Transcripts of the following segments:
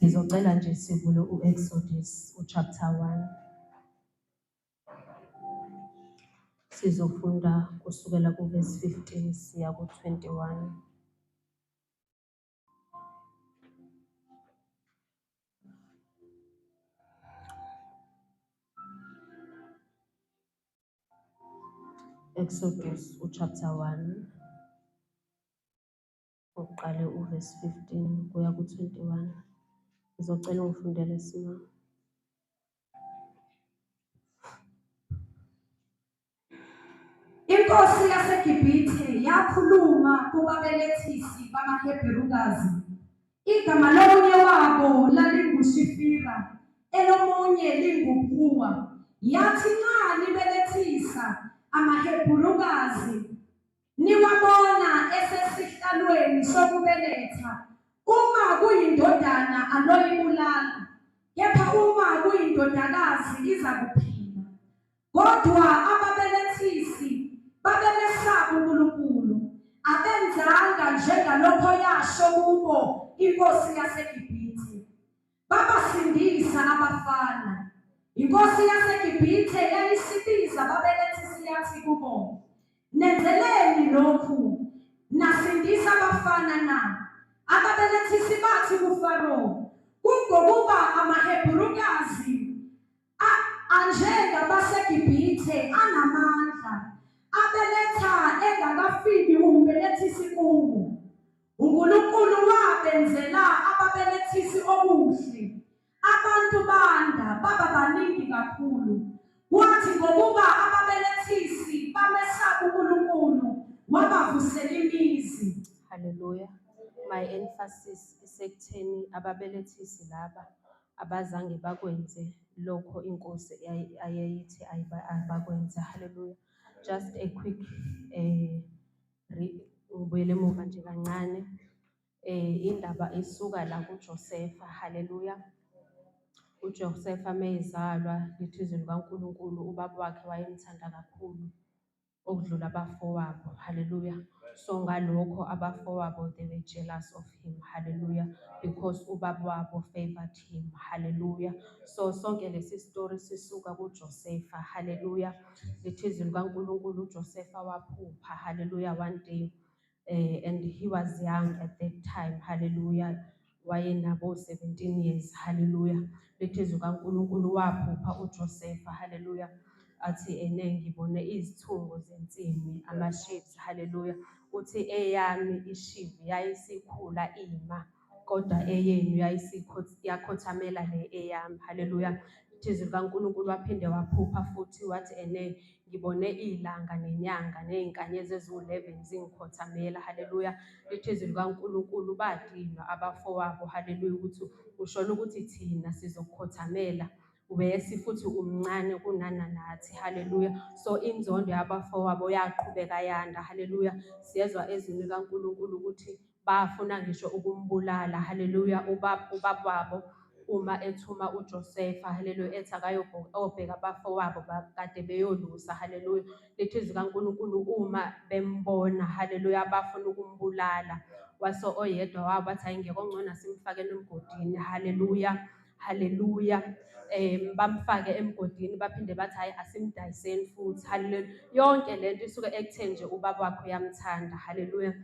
Ngizocela nje sivule u-Exodus u-chapter 1. Sizofunda kusukela ku-verse 15 siya ku-21. Exodus u-chapter 1 uqale u-verse 15 kuya ku-21. Ngizocela ungifundele Sima. Inkosi yaseGibhithe yakhuluma kubabelethisi bamaHebherukazi. Igama lomunye wabo lalinguShifira, elomunye linguPhuwa. Yathi nxa nibelethisa amaHebherukazi, niwabona esesihlalweni sokubeletha, uma kuyindodana anoyibulala, kepha uma kuyindodakazi izakuphila. Kodwa ababelethisi babemesaba uNkulunkulu, abenzanga njengalokho yasho kubo inkosi yaseGibhithe. Babasindisa abafana. Inkosi yaseGibhithe yayisibiza ababelethisi yathi kubo, Nenzeleni lokhu, nasindisa abafana na? Ababelethisi bathi kuFaro, Kungokuba amaHebhurukazi anjengabaseGibhithe anamandla, abeletha engakafiki umbelethisi kuwo. UNkulunkulu wabenzela ababelethisi okuhle, abantu banda, baba baningi kakhulu. Kwathi ngokuba ababelethisi bamesaba uNkulunkulu, wabavusela imizi. Hallelujah. My emphasis isekutheni ababelethisi laba abazange bakwenze lokho inkosi ayeyithi abakwenze. Hallelujah. Just a quick ngibuyele emuva nje kancane. Indaba isuka la kuJosefa. Hallelujah. UJosefa mezalwa lithi izwi likaNkulunkulu ubaba wakhe wayemthanda kakhulu okudlula abafowabo. Hallelujah. So ngalokho abafowabo they were jealous of him. Hallelujah. Because ubaba wabo favored him. Hallelujah. So sonke lesi story sisuka kuJosefa. Hallelujah. Lithi izwi likaNkulunkulu uJosefa waphupha. Hallelujah. One day and he was young at that time. Hallelujah. Wayenabo 17 years. Hallelujah. Lithi izwi likaNkulunkulu waphupha uJosefa. Hallelujah. Athi ene ngibone izithungo zensimi ama-sheaves. Hallelujah. Uthi eyami ishivi yayisikhula ima, kodwa eyenu yakhothamela le eyami. Hallelujah. Lithi izwi likaNkulunkulu waphinde waphupha futhi wathi ene ngibone ilanga nenyanga nezinkanyezi eziwu-11 zingikhothamela. Hallelujah. Lithi izwi likaNkulunkulu badinwa abafowabo. Hallelujah, ukuthi usholo ukuthi thina sizokukhothamela wesi futhi umncane kunana nathi. Hallelujah. So inzondo yabafowabo yaqhubeka yanda. Hallelujah. Siyezwa ezwini likaNkulunkulu ukuthi bafuna ngisho ukumbulala. Hallelujah. Ubaba wabo uma ethuma uJosefa, hallelujah, ethi akayobheka abafowabo kade beyolusa. Hallelujah. Lithi izwi likaNkulunkulu uma bembona, hallelujah, bafuna ukumbulala. Wase oyedwa wabo wathi hayi ngeke ongcono simfakele emgodini. Hallelujah. Hallelujah. Bamfake emgodini baphinde bathi hayi asimdayiseni futhi. Hallelujah. Yonke lento isuke ekutheni nje ubaba wakhe uyamthanda. Hallelujah.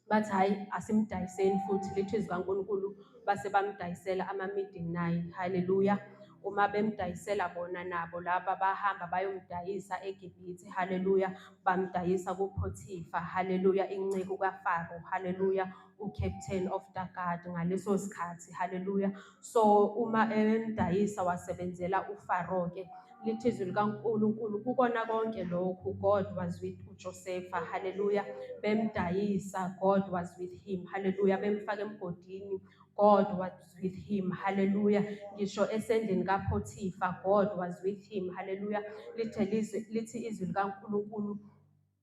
Bathi hayi asimdayiseni futhi. Lithi izwi likaNkulunkulu base bamdayisela amaMidianite. Hallelujah. Uma bemdayisela bona nabo laba bahamba bayomdayisa eGibhithe. Hallelujah. Bamdayisa kuPotifa. Hallelujah. Inceku kaFaro. Hallelujah. uCaptain of the guard ngaleso sikhathi. Hallelujah. So uma emdayisa wasebenzela uFaro ke. Lithi izwi likaNkulunkulu kukona konke lokhu God was with uJosefa. Hallelujah. Bemdayisa, God was with him. Hallelujah. Bemfaka emgodini, God was with him. Hallelujah. Ngisho esendlini kaPotifa, God was with him. Hallelujah. Lithi izwi likaNkulunkulu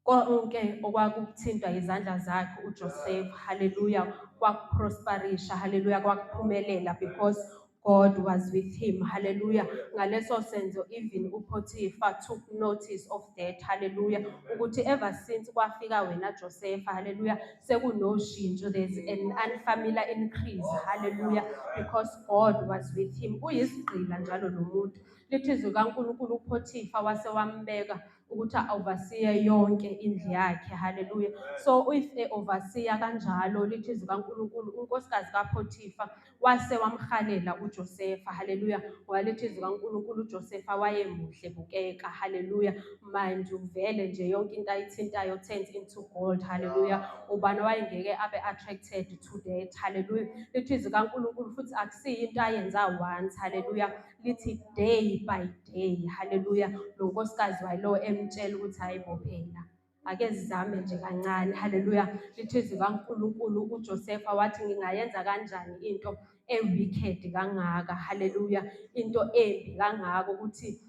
konke okwakuthintwa izandla zakhe uJoseph, hallelujah, kwakuprosperisha, hallelujah, kwakuphumelela because God was with him. Hallelujah. Ngaleso senzo even uPotiphar took notice of that. Hallelujah. Ukuthi ever since kwafika wena Joseph, hallelujah, sekunoshintsho, there's an unfamiliar increase. Hallelujah. Because God was with him. Uyisigqila njalo lo muntu. Lithi izwi kaNkulunkulu uPotiphar wase wambeka ukuthi a-oversee yonke indlu yakhe. Hallelujah. So if e-oversee kanjalo, lithi izwi kaNkulunkulu unkosikazi kaPotiphar wase wamhalela uJosepha. Hallelujah. Walithi izwi kaNkulunkulu uJosepha wayemuhle bukeka. Hallelujah. Manje uvele nje yonke into ayithintayo turns into gold. Hallelujah. Ubani wayengeke abe attracted to that. Hallelujah. Lithi izwi kaNkulunkulu futhi akusiyo into ayenza once. Hallelujah. Lithi day by day. Hallelujah. Lo nkosikazi wayelo emtshela ukuthi hayibo phela, ake sizame nje kancane. Hallelujah. Lithi izwi kaNkulunkulu uJosepha wathi ngingayenza kanjani into e-wicked kangaka. Hallelujah. Into embi kangaka ukuthi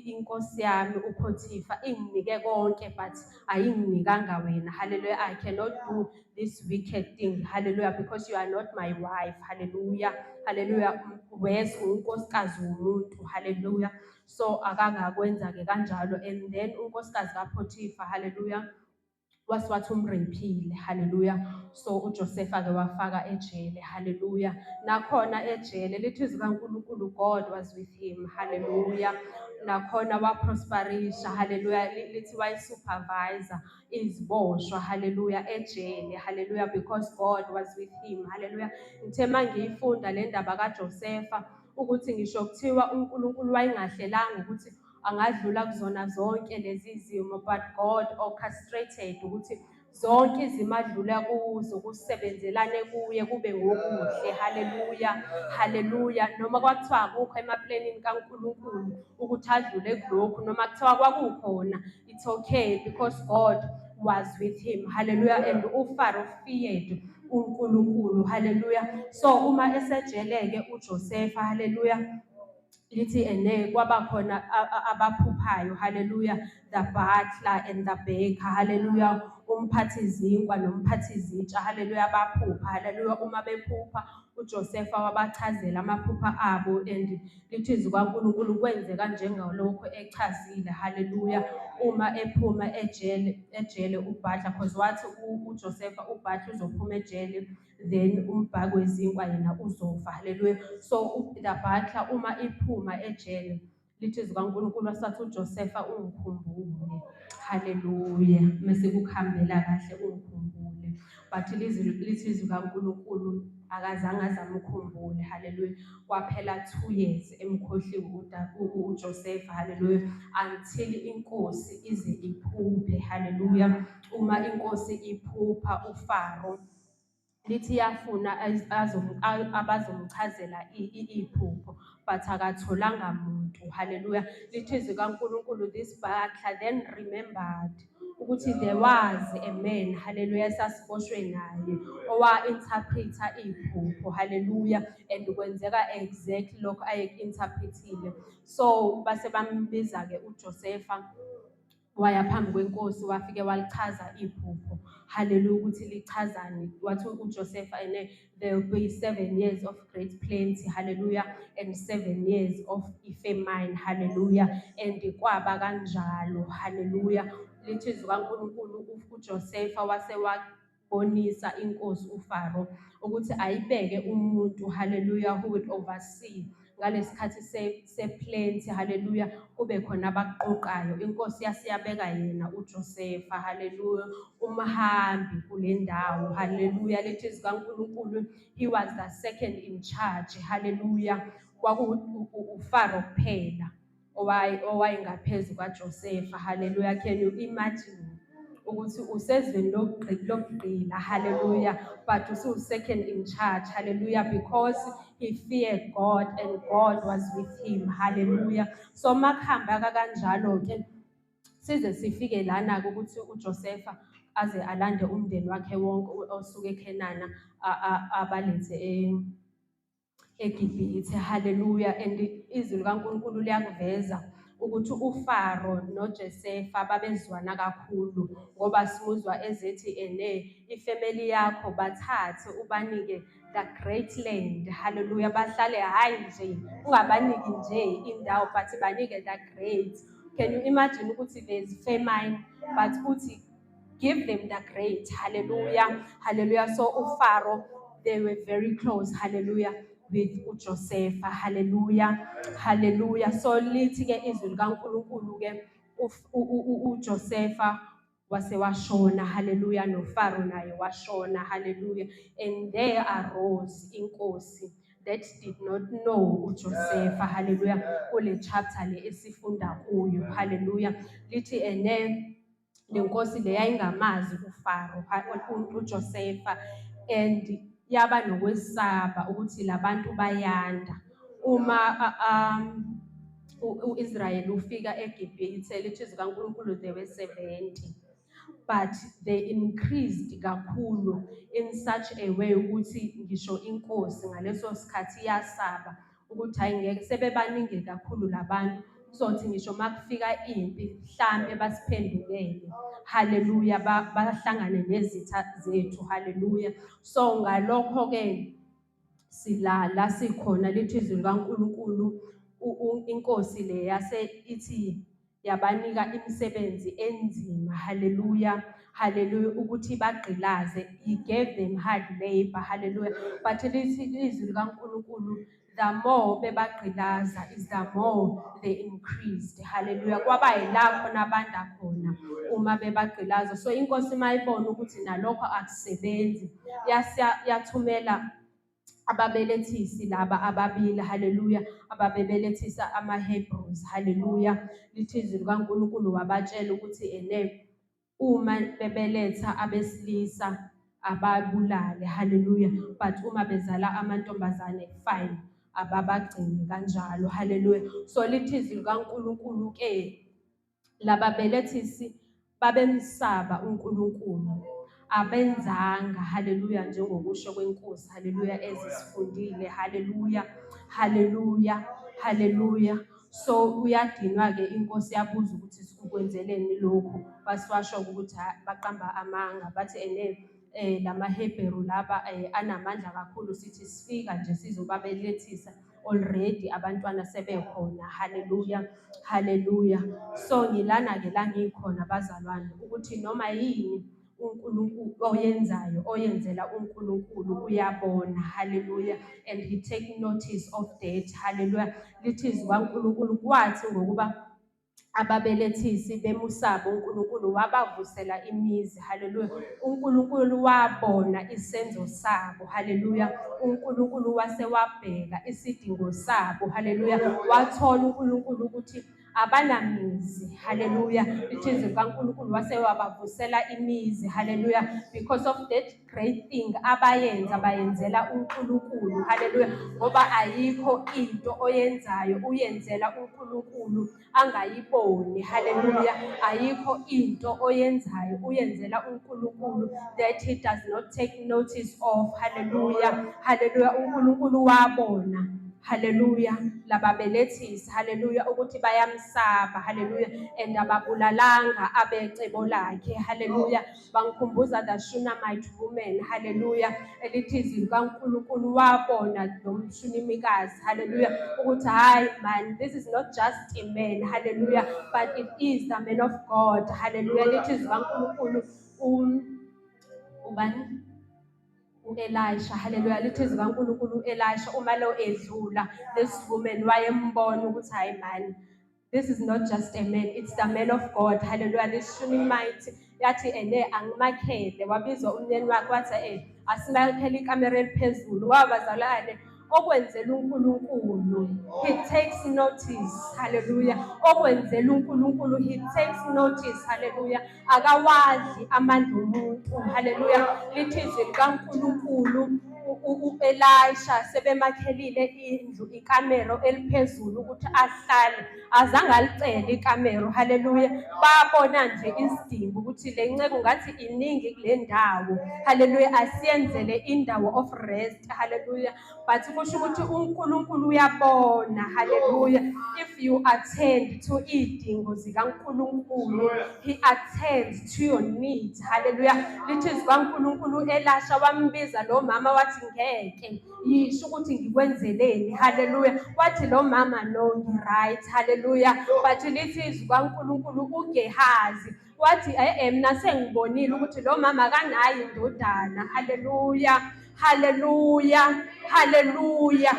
inkosi yami uPotiphar inginike konke but ayinginikanga wena. Hallelujah. I cannot do this wicked thing. Hallelujah. Because you are not my wife. Hallelujah. Hallelujah. Wes unkosikazi womuntu. Hallelujah. So akangakwenza ke kanjalo. And then unkosikazi kaPotiphar, hallelujah, wase wathi umraphile. Hallelujah. So uJosepha ke wafaka ejele. Hallelujah. Nakhona ejele lithi izwi kaNkulunkulu God was with him. Hallelujah. Nakhona waprosperisha. Hallelujah. Lithi wayisupervisor iziboshwa. Hallelujah. Ejele. Hallelujah. Because God was with him. Hallelujah. Ngithe mangiyifunda le ndaba kaJosepha ukuthi ngisho kuthiwa uNkulunkulu wayengahlelanga ukuthi angadlula kuzona zonke lezi zimo, but God orchestrated ukuthi zonke izimo adlula kuzo kusebenzelane kuye kube ngokuhle. Hallelujah. Hallelujah. Noma kwakuthiwa akukho emaplanini kaNkulunkulu ukuthi adlule kulokhu, noma kuthiwa kwakukhona, it's okay because God was with him. Hallelujah. And uFaro feared uNkulunkulu. Hallelujah. So uma esejeleke uJosepha, hallelujah, lithi ene kwaba khona abaphuphayo. Hallelujah. The butler and the baker. Hallelujah. Umphathi zinkwa nomphathi zitsha. Hallelujah. Baphupha. Hallelujah. Uma bephupha uJosepha wabachazela amaphupha abo, and lithi izwi kaNkulunkulu kwenzeka njengalokho echazile. Hallelujah. Uma ephuma ejele ubutler, because wathi uJosepha ubutler uzophuma ejele, then umbhaki wezinkwa yena uzofa. Hallelujah. So the butler uma iphuma ejele, lithi izwi kaNkulunkulu wasathi uJosepha ungikhumbule. Hallelujah. Mase kukhambela kahle ungikhumbule. But lithi izwi kaNkulunkulu akazange azamkhumbule. Hallelujah. Kwaphela 2 years emkhohliwe uJoseph. Hallelujah. Until inkosi ize iphuphe. Hallelujah. Uma inkosi iphupha uFaro, lithi yafuna abazomchazela iphupho, but akatholanga muntu. Hallelujah. Lithi izwi kaNkulunkulu this butler then remembered ukuthi there was a man, hallelujah, esasiboshwe naye owa-interpreta iphupho. Hallelujah. And kwenzeka exactly lokho ayeku-interpretile. So base bambiza-ke uJosepha, waya phambi kwenkosi, wafike walichaza iphupho. Hallelujah. Ukuthi lichazani. Wathi uJosepha ene there will be 7 years of great plenty. Hallelujah. And 7 years of famine. Hallelujah. And kwaba kanjalo. Hallelujah. Lithi izwi kaNkulunkulu uJosepha wase wabonisa inkosi uFaro ukuthi ayibeke umuntu, hallelujah, who would oversee ngalesikhathi se-plenty. Hallelujah. Kube khona abaqoqayo. Inkosi yasiyabeka yena uJosepha. Hallelujah. Umhambi kule ndawo. Hallelujah. Lithi izwi kaNkulunkulu he was the second in charge. Hallelujah. Kwaku uFaro kuphela owayengaphezu kwaJosepha. Hallelujah. Can you imagine ukuthi usezweni lokugqila? Hallelujah. But usu second in charge. Hallelujah. Because he feared God and God was with him. Hallelujah. So makuhamba kanjalo ke size sifike lana ukuthi uJosepha aze alande umndeni wakhe wonke osuke eKhenana abalethe eGibhithe. Hallelujah. And izwi likaNkulunkulu liyakuveza ukuthi uFaro noJosepha babezwana kakhulu, ngoba simuzwa ezethi ene ifamily yakho bathathe ubanike the great land. Hallelujah. Bahlale hayi nje, ungabaniki nje indawo, but banike the great. Can you imagine ukuthi there's famine, but uthi give them the great. Hallelujah. Hallelujah. So uFaro, they were very close. Hallelujah. With uJoseph. Hallelujah. Hallelujah. So lithi ke izwi likaNkulunkulu ke uJosepha wase washona. Hallelujah. NoFaro naye washona. Hallelujah. And there arose inkosi that did not know uJoseph. Hallelujah. Kule chapter le esifunda kuyo. Hallelujah. Lithi ene le nkosi le yayingamazi uFaro, uJosepha, and yaba nokwesaba ukuthi labantu bayanda. Uma uIsrael ufika eGibhithe, lithi izwi likaNkulunkulu there were 70, but they increased kakhulu in such a way ukuthi ngisho inkosi ngaleso sikhathi yasaba ukuthi hayi ngeke, sebebaningi kakhulu labantu, kuzothi ngisho makufika impi mhlambe basiphendukele. Hallelujah. Bahlangane nezitha zethu. Hallelujah. So ngalokho ke silala sikhona, lithi izwi likaNkulunkulu inkosi le yase ithi yabanika imisebenzi enzima. Hallelujah. Hallelujah. Ukuthi bagqilaze. He gave them hard labor. Hallelujah. But lithi izwi likaNkulunkulu the more bebagqilaza is the more they increased. Hallelujah. Kwaba yila khona abanda khona uma bebagqilaza. So inkosi mayibona ukuthi nalokho akusebenzi, yathumela ababelethisi laba ababili. Hallelujah. Ababebelethisa amaHebrews. Hallelujah. Lithi izwi likaNkulunkulu wabatshela ukuthi ene uma bebeletha abesilisa ababulale. Hallelujah. But uma bezala amantombazane, fine, ababagcini kanjalo. Hallelujah. So lithi izwi likaNkulunkulu ke lababelethisi babemsaba uNkulunkulu, abenzanga. Hallelujah. Njengokusho kwenkosi. Hallelujah. Ezisifundile. Hallelujah. Hallelujah. Hallelujah. So uyadinwa ke inkosi, yabuza ukuthi sikukwenzeleni lokhu, basiwasho ukuthi baqamba amanga, bathi ene lamaHebheru laba anamandla kakhulu, sithi sifika nje sizobabelethisa already abantwana sebekhona. Hallelujah. Hallelujah. So ngilana ke la ngikhona bazalwane, ukuthi noma yini uNkulunkulu oyenzayo, oyenzela uNkulunkulu uyabona. Hallelujah. And he take notice of that. Hallelujah. Lithi izwi kaNkulunkulu kwathi ngokuba ababelethisi bemusaba uNkulunkulu wabavusela imizi. Hallelujah. uNkulunkulu wabona isenzo sabo. Hallelujah. uNkulunkulu wase wabheka isidingo sabo. Hallelujah. Wathola uNkulunkulu ukuthi abanamizi. Hallelujah. Lithi izwi likaNkulunkulu wase wabavusela imizi. Hallelujah. Because of that great thing abayenza, bayenzela uNkulunkulu. Hallelujah. Ngoba ayikho into oyenzayo uyenzela uNkulunkulu angayiboni. Hallelujah. Ayikho into oyenzayo uyenzela uNkulunkulu that he does not take notice of. Hallelujah. Hallelujah. uNkulunkulu wabona. Hallelujah. Lababelethisi. Hallelujah. Ukuthi bayamsaba. Hallelujah. And ababulalanga abecebo lakhe. Hallelujah. Bangikhumbuza the Shunammite woman. Hallelujah. Elithi izwi likaNkulunkulu wabona lo mshunimikazi. Hallelujah. Ukuthi hayi man, this is not just a man. Hallelujah. But it is the man of God. Hallelujah. Lithi izwi likaNkulunkulu ubani? uElisha. Hallelujah. Lithi izwi likaNkulunkulu uElisha uma lo edlula, this woman wayembona ukuthi hayi man, this is not just a man, it's the man of God. Hallelujah. This Shunammite yathi ene angimakhele, wabizwa umnyeni wakhe wathi asimakhele ikamera eliphezulu. Wabazalwane okwenzela uNkulunkulu, he takes notice. Hallelujah. Okwenzela uNkulunkulu, he takes notice. Hallelujah. Akawadli amandla omuntu. Hallelujah. Lithi izwi likaNkulunkulu uElisha sebemakhelile indlu, ikamero eliphezulu ukuthi ahlale, azange alicele ikamero. Hallelujah. Babona nje isidingo ukuthi le nceku ngathi iningi kule ndawo. Hallelujah. Asiyenzele indawo of rest. Hallelujah. But kusho ukuthi uNkulunkulu uyabona. Hallelujah. If you attend to idingo zikaNkulunkulu, he attends to your needs. Hallelujah. Lithi izwi kaNkulunkulu Elisha wambiza lo mama wathi Wathi ngeke yisho ukuthi ngikwenzeleni. Haleluya. Wathi lo mama no, ngi-right. Haleluya. But lithi izwi kaNkulunkulu uGehazi wathi mina sengibonile ukuthi lo mama akanayo indodana. Haleluya. Haleluya. Haleluya.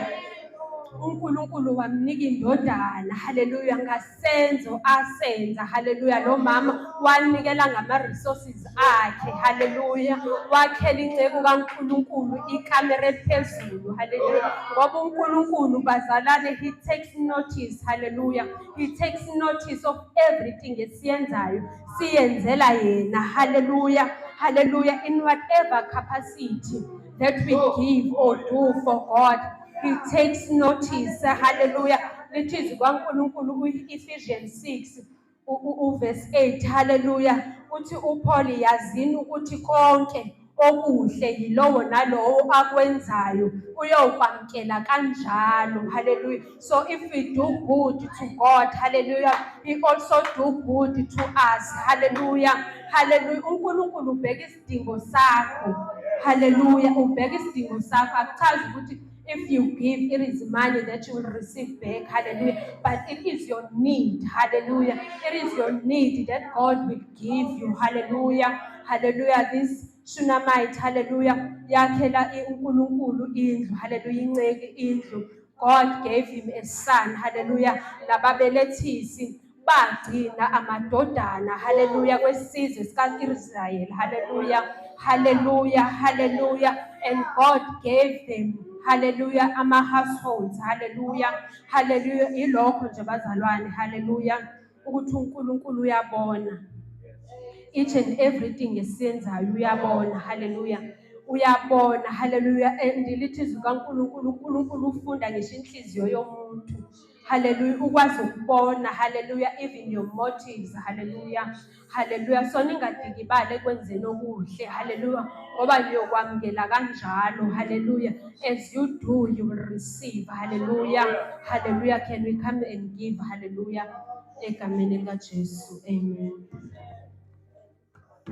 uNkulunkulu wamnika indodana. Haleluya. Ngasenzo asenza. Haleluya. Lo mama wanikela ngama-resources akhe. Haleluya. Wakhela inceku kaNkulunkulu ikamera ephezulu. Haleluya. Ngoba uNkulunkulu bazalwane, he takes notice. Haleluya. He takes notice of everything esiyenzayo, siyenzela yena. Haleluya. Haleluya. In whatever capacity that we give or do for God, he takes notice. Hallelujah. Lithi izwi kaNkulunkulu ku-Ephesians 6 uverse 8. Hallelujah. Uthi uPaul, yazini ukuthi konke okuhle yilowo nalowo akwenzayo uyokwamkela kanjalo. Hallelujah. So if we do good to God, hallelujah, he also do good to us. Hallelujah. Hallelujah. uNkulunkulu ubheka isidingo sakho. Hallelujah. Ubheka isidingo sakho. Akuchazi ukuthi if you give, it is money that you will receive back. Hallelujah. But it is your need. Hallelujah. It is your need that God will give you. Hallelujah. Hallelujah. This Shunammite, hallelujah, yakhela uNkulunkulu indlu. Hallelujah. Inceku indlu. God gave him a son. Hallelujah. Nababelethisi bagcina amadodana. Hallelujah. Kwesizwe sika-Israel. Hallelujah. Hallelujah. Hallelujah. And God gave them, hallelujah, ama-households. Hallelujah. Hallelujah. Ilokho nje bazalwane. Hallelujah. Ukuthi uNkulunkulu uyabona. Each and everything esiyenzayo uyabona. Hallelujah. Uyabona. Hallelujah. And lithi izwi kaNkulunkulu, uNkulunkulu ufunda ngisho inhliziyo yomuntu. Hallelujah. Ukwazi ukubona. Hallelujah. Even your motives. Hallelujah. Hallelujah. So ningadikibali ekwenzeni okuhle. Hallelujah. Ngoba niyokwamukela kanjalo. Hallelujah. As you do, you will receive. Hallelujah. Hallelujah. Can we come and give? Hallelujah. Egameni likaJesu. Amen.